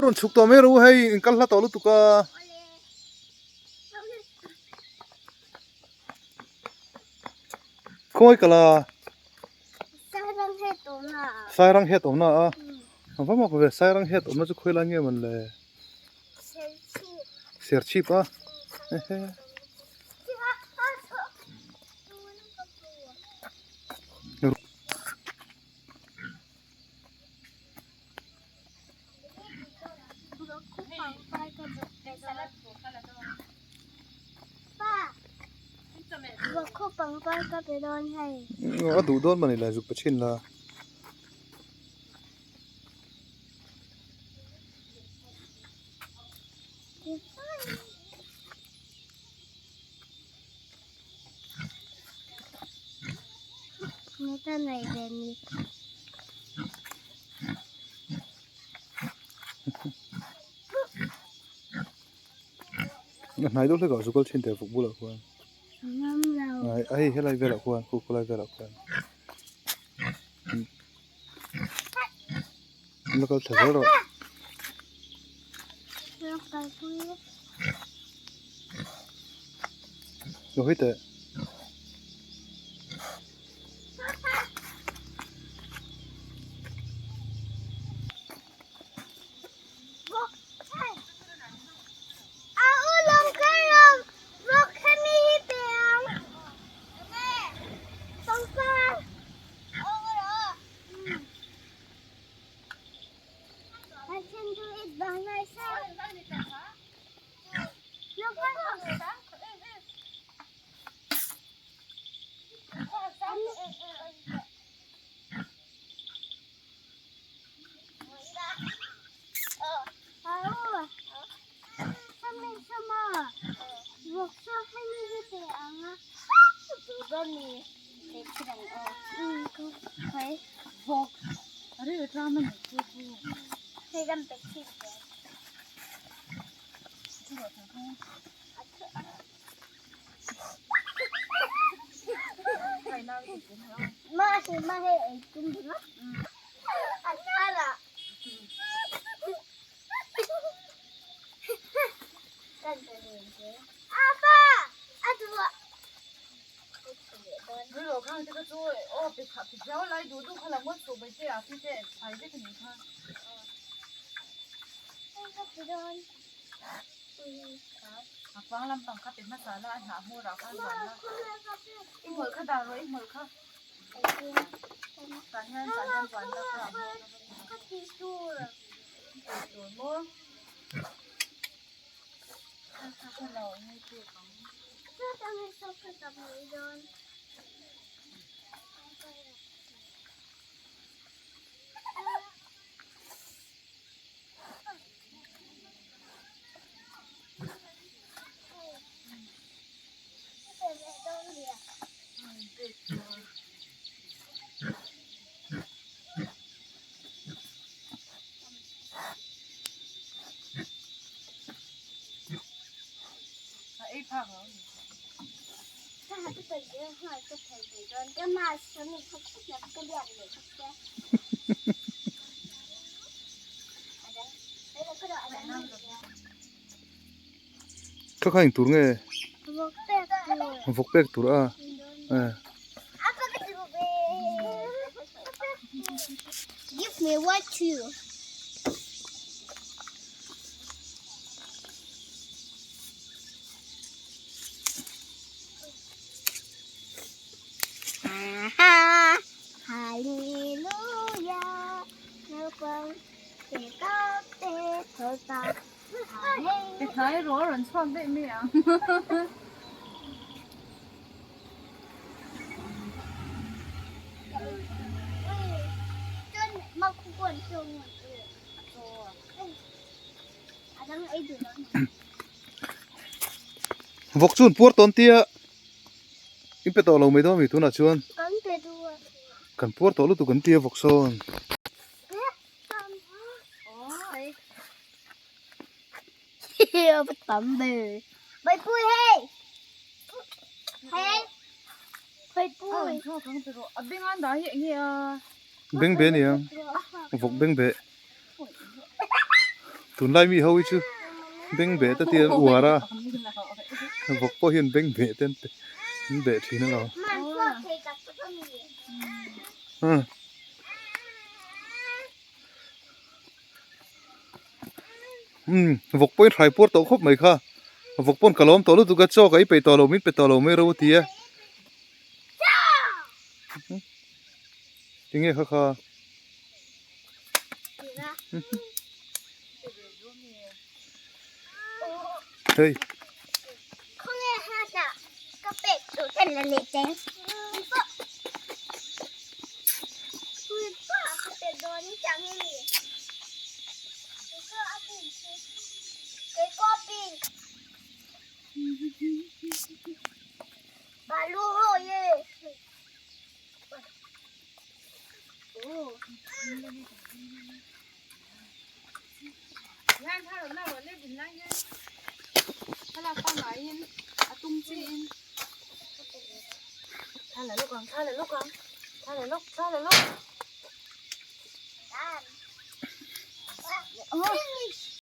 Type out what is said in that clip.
Rawn chhuk tawh mai rawh u hei in kal hla tawh lutuk a. Khawi kala. Sairang het awmna a. Sairang het awmna a. A va mak ve sairang het awmna chu khawi lai nge mawn le. Serchhip. Serchhip a. Ehe. A duh dawn mawni la zuk pa chhin la. A hnai deuh hlek ah zukal thin teh vuk bulah khuan a hei helai velah khuan khu khawlai velah khuan la kal thla zel rawh. Lo hawi teh. Kha kha eng tur nge? Vawk pek tur a. Give me what you. Hnai rawh a rawn chhuak daih mai ang. Vawk chu an puar tawn tia in pe tawh lo mai dawn a mi tunah chuan kan puar tawh lutuk an tia vawk sawn. Beng be ania vawk beng be. Tunlai mi ho hi chu bengbeh te tih an uar a, vawk pawh hian bengbeh te an beh thin alawm. Umm vawk pawhin hrai puar tawh khawp mai kha, vawk pawn ka lawm tawh lutuk a, chaw ka ei peih tawh lo min pe tawh lo mai ro a ti a. Tinge kha kha. Hei.